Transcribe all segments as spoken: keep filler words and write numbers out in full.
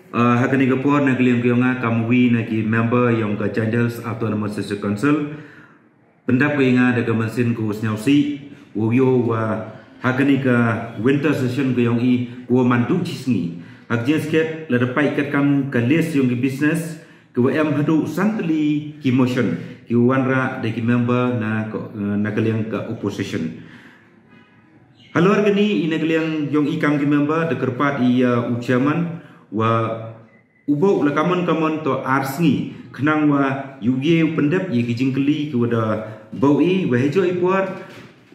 Ah, ha kani ka por na ka liang ka yong nga kam wi na ki member yong ka Jaintia Hills Autonomous District Council. Pyndap ka i nga da ka mynsiem ka wa sniawsih, wow yoh wa ha kani ka winter session ka yong i ka wa man du chi sngi. Ha ka jingskhet lada pait kat kam ka list yong ki business, ka wa em haduh san tylli ki motion, ki wa wanrah da ki member na ka, na ka liang ka opposition. Halor kani i na ka liang yong i kam ki member da kyrpad i ya u chairman wa u booh la kamon kamon to ar sngi, khnang wa yow ye u pyndep ya ki jingkylli ki wa da booh i, wa hajooh i por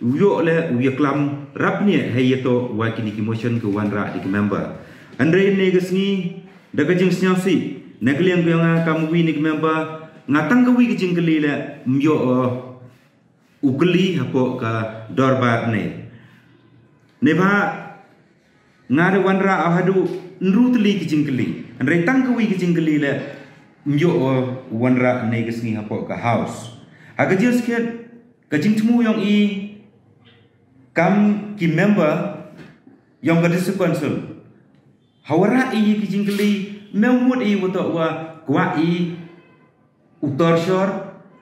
u yoh le u ya klam rap ne hei ya to wa kini ki motion ki wanrah da ki member. Hynrei ne ka sngi da ka jingsniawsih na ka liang ka yong nga kam wi ni ki member, nga tang ka wi ki jingkylli le ym yoh u kylli hapoh ka dorbar ne. Neibhah nga da wanrah haduh ynru tylli ki jingkylli, hynrei tang ka wi ki jingkylli le ym yoh u wanrah ne ka sngi hapoh ka house. Ha ka jingskhet ka jingthmu yong i kam ki member yong ka district council, ha wa rah i ki jingkylli, me mut i wa toh wa kwah i u torchor,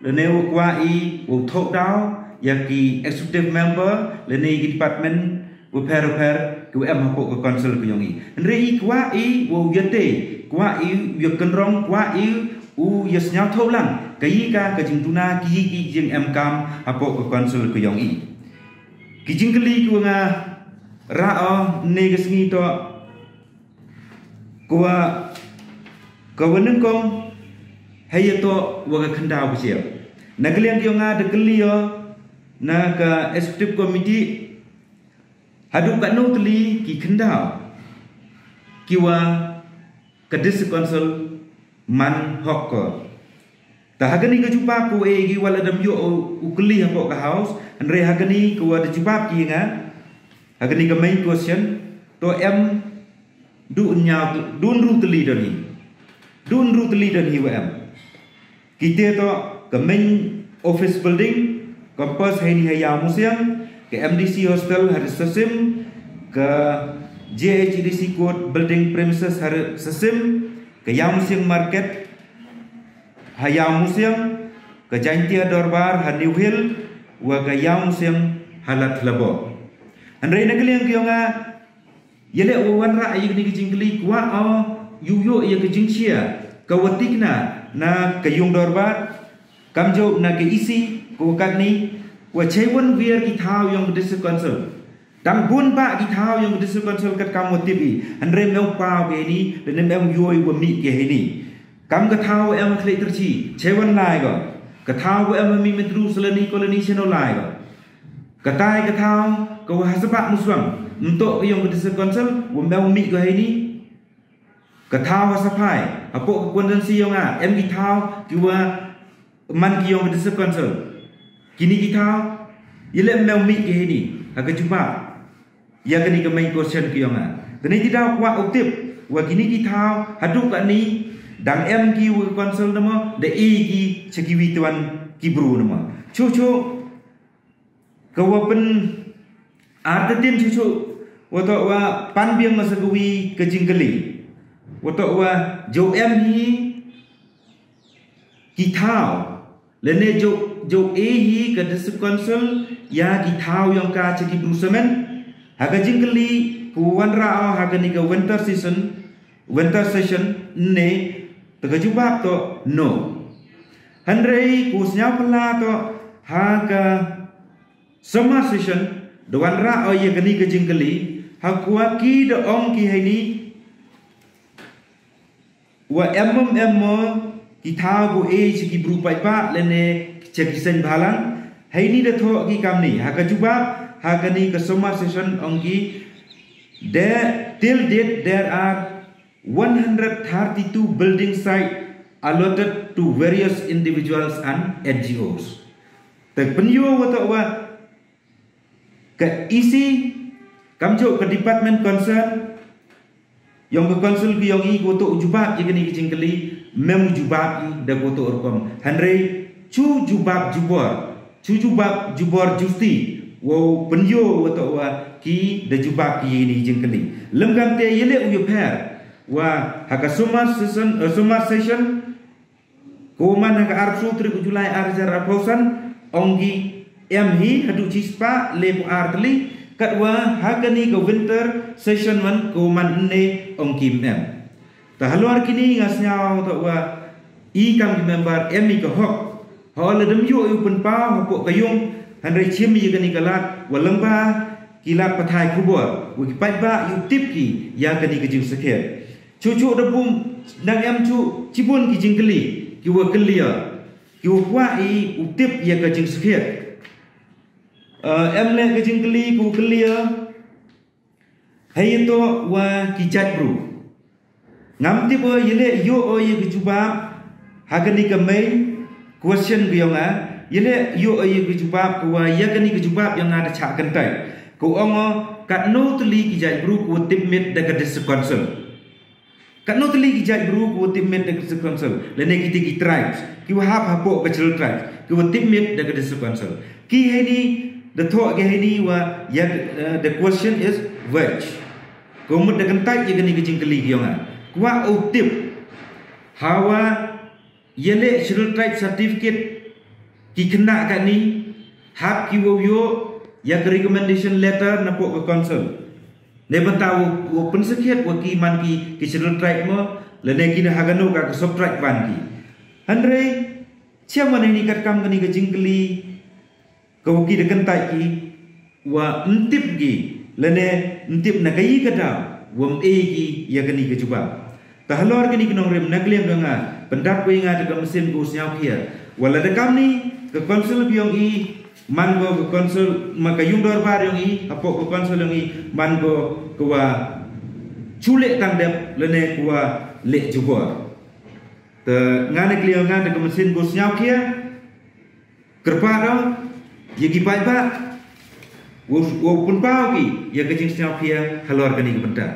lane wa kwah i wow thoh daw ya ki executive member lane ki department wa pher wa pher ki wa em hapoh ka council ka yong i. Hynrei i kwah i wow yate, kwah i u ya kynrong, kwah i u ya sniawthoh lang ka i ka ka jingduna ki i ki jingem kam hapoh ka council ka yong i. Ki jingkylli ki wa nga rah o ne ka sngi toh ka wa, ka wa nyngkong hei ya toh wa ka khyndaw ka jia. Na ka liang ki yong nga da kylli o na ka executive committee haduh katno tylli ki khyndaw ki wa ka district council man hok ko. Ta ha kani ka jubab ka wa e ki wa la dam yoh u kylli hapoh ka house, hynrei ha kani ka wa da jubab ki nga, ha kani ka main question, to em du ynñiaw, du ynru tylli don hi. Du ynru tylli don hi wa em. Kite toh ka main office building, campus heini ha Iawmusiang, ka M D C hostel ha Sasim, ka J H A D C court building premises ha Sasim, ka Iawmusiang market ha Iawmusiang, ka Jaintia dorbar ha New Hill, wa ka Iawmusiang ha Ladthadlaboh. Hynrei na ka liang ka yong nga, ya le wa wanrah ya kani ka jingkylli kwah o yow yoh ya ka jingshia ka wa tikna na ka yung dorbar, kamjooh na ka E C ka wa katni, wa chei wan wiar ki thaw yong ka district council. Dang bun bah ki thaw yong ka district council kat kam wa tip i, hynrei me u paw ka heini, lane me u yoh i wa mih ka heini. Kam ka thaw wa em ha Khliehtyrshi, chei wan lai ko. Ka thaw wa em ha Mihmyntdu, Salani Colony, chei no lai ko. Katai ka thaw ka wa ha Sabah Muswang, ym toh ka yong ka district council, wa me u mih ka heini. Ka thaw ha Saphai, hapoh ka constituency yong nga, em ki thaw ki wa man ki yong ka district council. Kini ki thaw, ya le me u mih ka heini ha ka jubab ya kani ka main question ka yong nga. Kani ti daw kwah u tip wa kini ki thaw haduh kani dang em ki wa ka council na mo, da e ki cha ki wi tuan ki bru na mo. Chu chu ka wa pyn artatin chu chu wa toh wa pan biang masa ka wi ka jingkylli, wa toh wa jooh em hi ki thaw, lane jooh, jooh e hi ka district council ya ki thaw yong ka cha ki bru samen. Ha ka jingkylli ka wa wanrah o ha kani ka winter season, winter session ne, ta ka jubab toh no. Hynrei ka wa sniaw phylla toh ha ka summer session da wanrah o ya kani ka jingkylli, ha ka wa ki da ong ki heini wa em mo em mo ki thaw ko e cha ki bru paidbah lane cha ki seng bhalang. Heini da thoh ki kamni ha ka jubab ha kani ka summer session, ong ki, there, till date there are one hundred thirty-two building site allotted to various individuals and N G Os. Te pynyoh wa toh wa ka E C, kamjooh ka department concern yong ka council ka yong i, ka wa toh u jubab ya kani ka jingkylli, me u jubab i da ka wa toh rukom. Hynrei chu jubab jubor, chu jubab jubor justi, wow pynyoh wa toh wa ki da jubab ki ya kani ka jingkylli. Lem kamte ya le u ya pher Wa ha ka summer session, eh, summer session, ko man ha ka arphew tarik u July ar hajar arphew san, ong ki em hi haduh chispah le phew ar tylli, katwa ha kani ka winter session man ko man ne ong ki em. Ta halor kini nga sñiaw ta wa i kam ki member em i ka hok. Hoi le dem yoh i u pynpaw hapoh ka yung, hynrei chim i ya kani ka lad wa lyngba ki lad pathai khubor wa ki paidbah yow tip ki ya kani ka jingsakhiat. Chuchu da bun, nang em chu chibun ki jingkylli ki wa kylli ya, ki wa kwah i u tip ya ka jingsakhiat. Eh, em le ka jingkylli ki wa kylli ya. Hei ya to wa ki jait bru. Ngam tip o ya le yoh o ya ka jubab ha kani ka main question ka yong nga. Ya le yoh o ya ka jubab ka wa ya kani ka jubab yong nga da chah kyntait. Ka ong o katno tylli ki jait bru ka wa tipmit da ka district council. Katno tylli ki jait bru ka wa tipmit da ka district council. Lane ki te ki tribes ki wa hap hapoh ka Scheduled Tribes ki wa tipmit da ka district council. Ki heini da thoh ki heini wa ya, eh, the question is vague. Ka mut da kyntait ya kani ka jingkylli ki yong nga. Kwah u tip hawa ya le Scheduled Tribe certificate ki khynnah kani hap ki wow yoh ya ka recommendation letter napoh ka council. Ne bynta wow, wow pynsakhiat wa ki man ki, ki Scheduled Tribe mo, lane ki na ha kano ka, ka sub-tribe ban ki. Hynrei chem wa heini katkam kani ka jingkylli ka wa ki da kyntait ki wa ym tip ki, lane ym tip na ka i ka daw wa ym e ki ya kani ka jubab. Ta halor kini ki nongrim, na ka liang ka nga pyndap ko ya nga da ka mynsiem ka wa sñiawkhia wa lada kamni ka council ka yong i, man ko ka council, man ka yung dorbar yong i, hapoh ka council yong i, man ko ka wa chule tang dep lane ka wa le jubor. Ta nga na ka liang ka nga da ka mynsiem ka wa sñiawkhia, kyrpad o ya ki paidbah wow, wow pynpaw ki ya ka jingsñiawkhia halor kani ka bynta.